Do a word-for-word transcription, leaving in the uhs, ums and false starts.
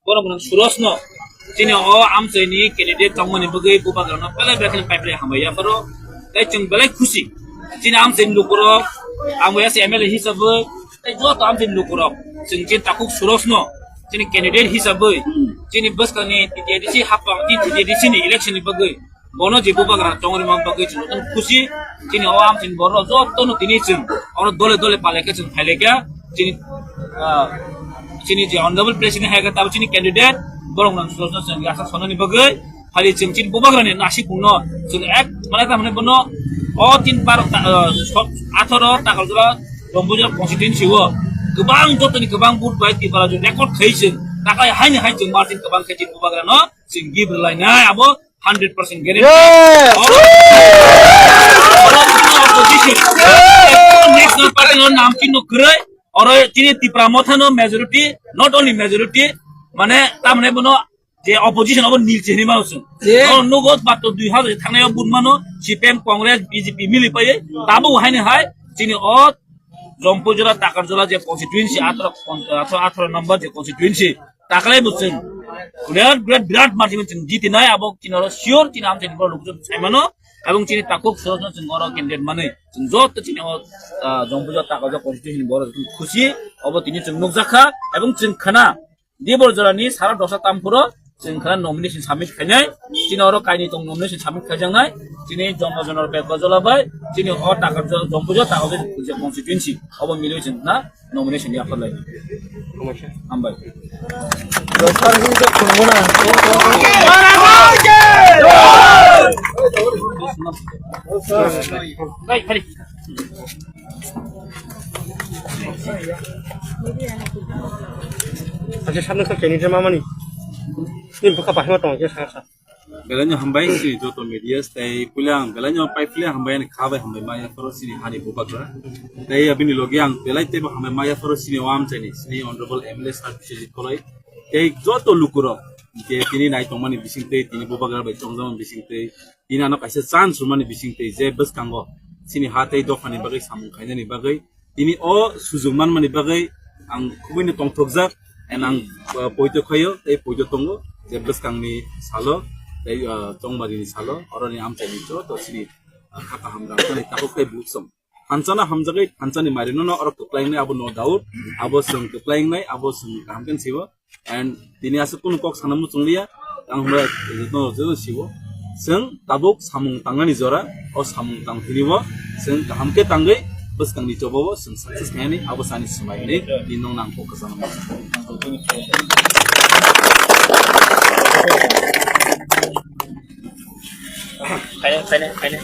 borok no Suraj no chini o amchaini candidate tongmani bagwi bubagrano belai belai kheno paiphre hambai ya pharo tei chwng belai khusi. Chini amchaini lukurok, ang S M L A hisabwi tei joto amchaini lukurok chwng chini takhuk Suraj no chini candidate hisabwi chini bwskangni T T A D C hapang T T A D C ni election ni bagwi bono je bubagra tongri mang bagwi chwng tong khusi. Chini o amchaini borok joto no tini chwng oro dole dole palai khe chwng phailai kha. Chini, ah, chini je honorable president hai khe tabo chini candidate borok nang Suraj no chwng yasa sonani bagwi phali chwng chini bubagrani nasibungno chwng ek mane tamani bono o tin par ta-, ah, so-, atharo Takarjala Dombujla constituency o kwbang jotoni kwbang vote bai Tripura record khai chwng takai haini hai chwng margin kwbang khai chini bubagrano chwng give rwlainai abo hundred percent guarantee. Yes! Oro, oro, oro, opposition. Next no party no nam chini no kwrwi. Oro chini Tipra Motha no majority, not only majority, mane tamne bono je opposition abo nil chini mano sung. Yeah. Oro nugo bato dui hazar thangnai o vote mano, C P M, Congress, B J P mili paye. Tabo haini hai chini o Jompujala, Takarjala je constituency, atharo, atharo, atharo number je constituency, taklai bo chwng birat, birat, birat margin chwng jitinai, abo kinaro sure chini amchaini borok lukjak saimano, ebong chini takhuk Suraj no chwng oro candidate manwi chwng joto chini o, ah, Jompujala, Takarjala constituency ni borok chwng khusi, obo tini chwng nukjakha, ebong chwng khana, Dibor jorani sara dosa tamphuro chwng khana nomination submit khainai. Chini oro kainwi tong nomination submit khaijaknai. Chini Jonmo Jonor Bek Gojala bai chini o Takarjala, Jompujala, Takarjala constituency obo milwi chwng na nomination yapharlai. Hambai. Acha, samne sa candidate mamani. Ni bwkha bahima tong khe sa sa. Belai no hambai chini joto media tei puila ang belai no pai puila hambai ani kha bai hambai maya phoro chini hani bubagra. Tei abini logi ang belai teibo hambai maya phoro chini o amchaini chini honorable M L A sir Biswajit Koloi. Tei joto lukurok je tini nai tongmani bising tei tini bubagra bai tongjakmani bising tei tini ano kaisa chance rwmani bising tei je bwskango chini ha tei dophani bagwi samung khainani bagwi tini o sujung manmani bagwi ang kubui no tongthokjak, and ang, uh, poito khaio tei poito tongo je bwskangni salo tei, uh, chongmarini salo oroni amchaini joto chini, uh, kha kaham rang tani tabuk tei buchung. Thansa no hamjagwi thansa ni mari no no oro kwplai wngnai abo no doubt, abo chwng kwplai wngnai abo chwng kaham khe sibo. And tini aswk kunu kok sana muchung liya, ang hwnba joto joto sibo. Chwng tabuk samung tangnani jora, o samung tang tini bo chwng kaham khe tangwi bwskangni choba bo chwng success khainani abo sani swmai hwnwi tini nong nang kok kwchangma. Khaina, khaina, khaina.